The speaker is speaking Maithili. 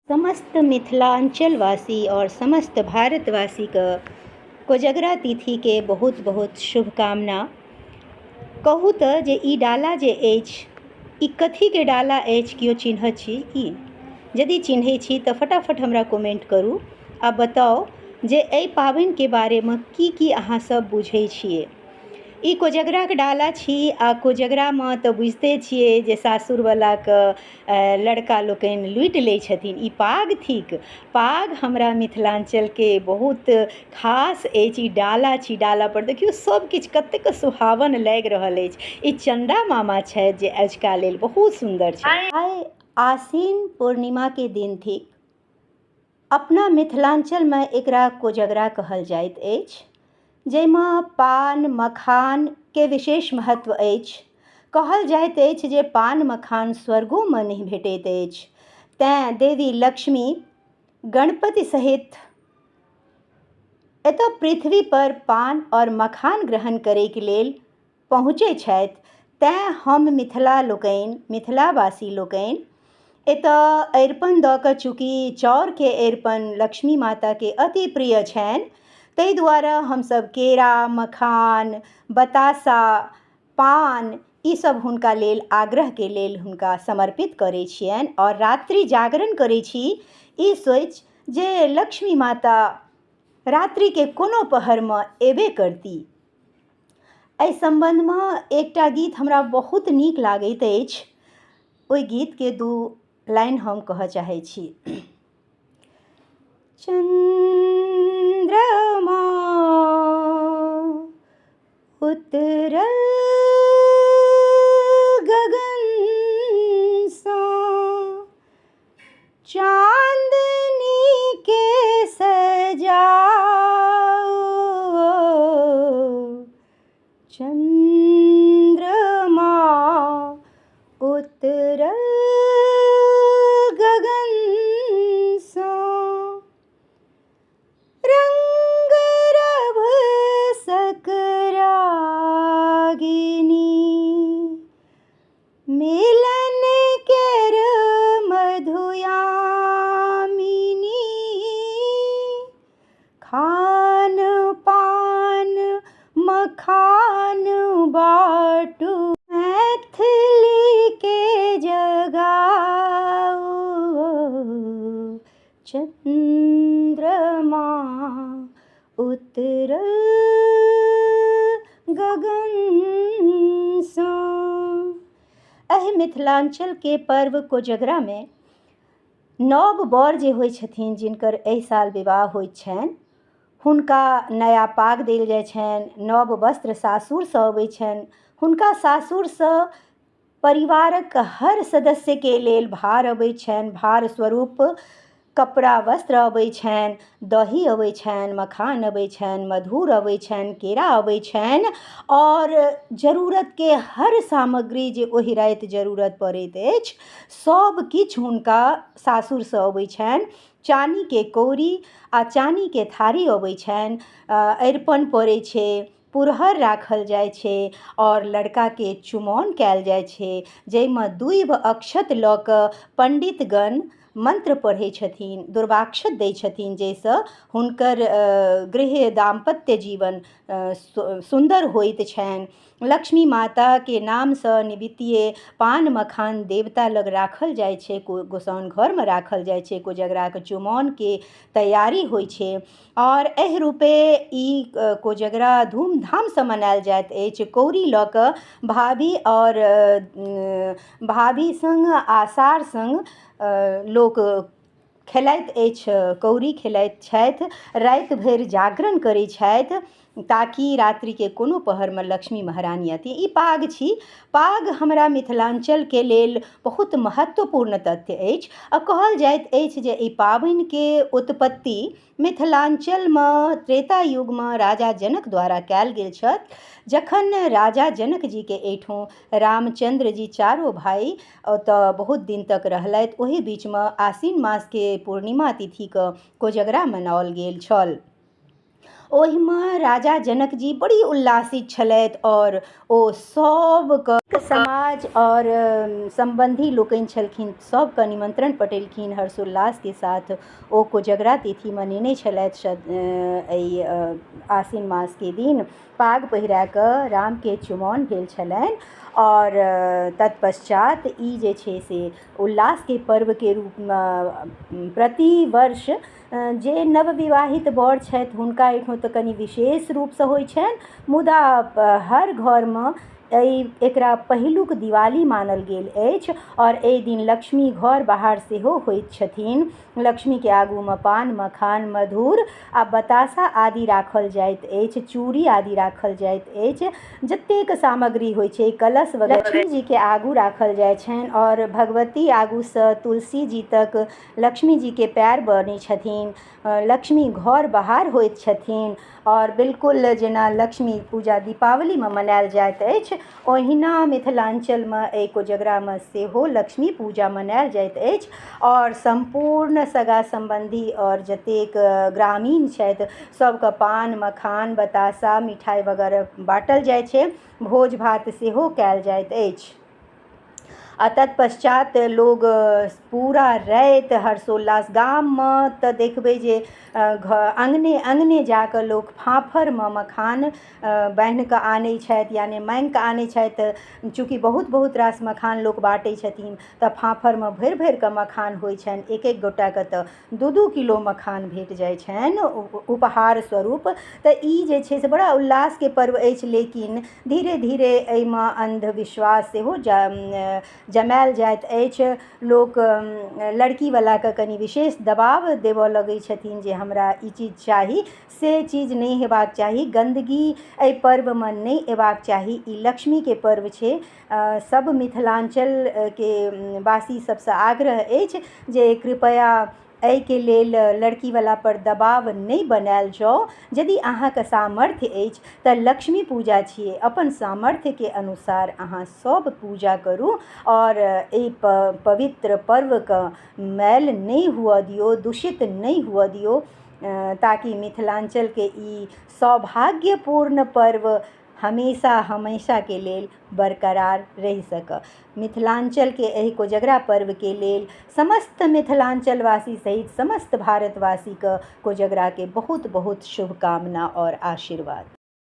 समस्त मिथिलाञ्चलवासी आओर समस्त भारतवासीके कोजगरा तिथिके बहुत बहुत शुभकामना। कहू तऽ जे ई डाला जे अछि ई कथीके डाला अछि, केओ चिन्हैत छी की? यदि चिन्है छी तऽ फटाफट हमरा कमेंट करू आ बताउ जे एहि पाबनिके बारेमे की की अहाँ सब बुझै छियै। ई कोजगराके डाला छी आ कोजगरामे तऽ बुझिते छियै जे सासुरवलाके लड़का लोकनि लूटि लै छथिन। ई पाग थिक। पाग हमरा मिथिलाञ्चलके बहुत खास अछि। ई डाला छी। डाला पर देखियौ सब किछु कतेक सुहावन लागि रहल अछि। ई चन्दा मामा छथि जे अजुका लेल बहुत सुन्दर छथि। आइ आसिन पूर्णिमाके दिन थिक। अपना मिथिलाञ्चलमे एकरा कोजगरा कहल जाइत अछि, जाहिमे पान मखानके विशेष महत्व अछि। कहल जाइत अछि जे पान मखान स्वर्गोमे नहि भेटैत अछि, तैँ देवी लक्ष्मी गणपति सहित एतऽ पृथ्वी पर पान आओर मखान ग्रहण करैके लेल पहुँचै छथि। तैँ हम मिथिला लोकनि, मिथिलावासी लोकनि एतऽ अरिपन दऽ कऽ, चूँकि चाउरके अरिपन लक्ष्मी माताके अति प्रिय छनि, ताहि दुआरे हमसभ केरा, मखान, बतासा, पान ईसभ हुनका लेल आग्रहके लेल हुनका समर्पित करै छियनि आओर रात्रि जागरण करै छी ई सोचि जे लक्ष्मी माता रात्रिके कोनो पहरमे एबे करती। एहि सम्बन्धमे एकटा गीत हमरा बहुत नीक लागैत अछि। ओहि गीतके दू लाइन हम कहऽ चाहै छी। चन्द्रमा उतरल गगनसँ, चाँदनी के सजाओ। चन्द्रमा उतरल गगनसँ, रंग रभ सकरागिनी, मिलन केर मधुयामिनी, खान पान मखान बाटू, मैथिली के जगाओ। चन्द्रमा उतरल गगनसँ। एहि मिथिलाञ्चलके पर्व कोजगरामे नव वर जे होइ छथिन, जिनकर एहि साल विवाह होइत छनि, हुनका नया पाग देल जाइ छनि, नव वस्त्र सासुरसँ अबै छनि। हुनका सासुरसँ परिवारक हर सदस्यके लेल भार अबै छनि। भार स्वरूप कपड़ा वस्त्र अबै छनि, दही अबै छनि, मखान अबै छनि, मधुर अबै छनि, केरा अबै छनि आओर जरूरतके हर सामग्री जे ओहि राति जरूरत पड़ैत अछि, सब किछु हुनका सासुरसँ अबै छनि। चानीके कौड़ी आ चानीके थारी अबै छनि। अरिपन पड़ै छै, पुरहर राखल जाइ छै आओर लड़काके चुमाओन कयल जाइ छै, जाहिमे दूभि अक्षत लऽ कऽ पण्डितगण मन्त्र पढ़ै छथिन, दुर्वाक्षत दै छथिन, जाहिसँ हुनकर गृह दाम्पत्य जीवन सुन्दर होइत छनि। लक्ष्मी माताके नामसँ निवितिये पान मखान देवता लग राखल जाइ छै, गोसाउनि घरमे राखल जाइ छै। कोजगराके चुमाओनके तैयारी होइ छै आओर एहि रूपे ई कोजगरा धूमधामसँ मनायल जाइत अछि। कौड़ी लऽ कऽ भाभी आओर भाभी सङ्ग आ सार सङ्ग लोक खेलाइत अछि, कौड़ी खेलाइत छथि, राति भरि जागरण करै छथि ताकि रात्रिके कोनो पहरमे लक्ष्मी महारानी अती। ई पाग छी। पाग हमरा मिथिलाञ्चलके लेल बहुत महत्वपूर्ण तथ्य अछि आ कहल जाइत अछि जे एहि पाबनिके उत्पत्ति मिथिलाञ्चलमे त्रेता युगमे राजा जनक द्वारा कयल गेल छल, जखन राजा जनक जीके एहिठाम रामचन्द्र जी चारो भाइ ओतऽ बहुत दिन तक रहलथि। ओहि बीचमे आसिन मासके पूर्णिमा तिथिके कोजगरा मनाओल गेल छल। ओहिमे राजा जनक जी बड़ी उल्लासित छलथि आओर ओ सबके समाज आओर सम्बन्धी लोकनि छलखिन, सबके निमन्त्रण पठेलखिन। हर्षोल्लासके साथ ओ कोजगरा तिथि मनेने छलथि। एहि आसिन मासके दिन पाग पहिरा कऽ रामके चुमाओन भेल छलनि आओर तत्पश्चात ई जे छै से उल्लासके पर्वके रूपमे प्रतिवर्ष जे नवविवाहित वर छथि हुनका एहिठाम तऽ कनि विशेष रूपसँ होइ छनि, मुदा हर घरमे एहि एकरा पहिलुक दिवाली मानल गेल अछि आओर एहि दिन लक्ष्मी घर बाहर सेहो होइत छथिन। लक्ष्मीके आगूमे पान, मखान, मधुर आ बतासा आदि राखल जाइत अछि, चूड़ी आदि राखल जाइत अछि, जतेक सामग्री होइ छै कलश वगैरह लक्ष्मी जीके आगू राखल जाइ छनि आओर भगवती आगूसँ तुलसी जी तक लक्ष्मी जीके पैर बनै छथिन, लक्ष्मी घर बाहर होइत छथिन आओर बिल्कुल जेना लक्ष्मी पूजा दीपावलीमे मनायल जाइत अछि ओहिना मिथिलाञ्चलमे एहि कोजगरामे सेहो लक्ष्मी पूजा मनायल जाइत अछि आओर सम्पूर्ण सगा सम्बन्धी आओर जतेक ग्रामीण छथि सबके पान, मखान, बतासा, मिठाइ वगैरह बाँटल जाइ छै, भोज भात सेहो कयल जाइत अछि आ तत्पश्चात लोग पूरा राति हर्षोल्लास गाममे तऽ देखबै जे अङ्गने अङ्गने जाकऽ लोक फाँफरमे मखान बान्हि कऽ आनै छथि, यानि माँगि कऽ आनै छथि। चूँकि बहुत बहुत रास मखान लोक बाँटै छथिन तऽ फाँफरमे भरि भरि कऽ मखान होइ छनि, एक एक गोटाके तऽ 2-2 किलो मखान भेट जाइ छनि उपहार स्वरूप। तऽ ई जे छै से बड़ा उल्लासके पर्व अछि, लेकिन धीरे धीरे एहिमे अन्धविश्वास सेहो जमायल जाइत अछि। लोक लड़कीवलाके कनि विशेष दबाव देबऽ लगै छथिन जे हमरा ई चीज चाही, से चीज नहि हेबाक चाही। गन्दगी एहि पर्वमे नहि अयबाक चाही, ई लक्ष्मीके पर्व छै। सब मिथिलाञ्चलके वासी सबसँ आग्रह अछि जे कृपया एहिके लेल लड़कीवला पर दबाव नहि बनायल जाउ। यदि अहाँके सामर्थ्य अछि तऽ लक्ष्मी पूजा छियै, अपन सामर्थ्यके अनुसार अहाँ सब पूजा करू आओर एहि पवित्र पर्वके मैल नहि हुअ दियौ, दूषित नहि हुअ दियौ, ताकि मिथिलाञ्चलके ई सौभाग्यपूर्ण पर्व हमेशा हमेशाके लेल बरकरार रहि सकय। मिथिलाञ्चलके एहि कोजगरा पर्वके लेल समस्त मिथिलाञ्चलवासी सहित समस्त भारतवासीके कोजगराके बहुत बहुत शुभकामना आओर आशीर्वाद।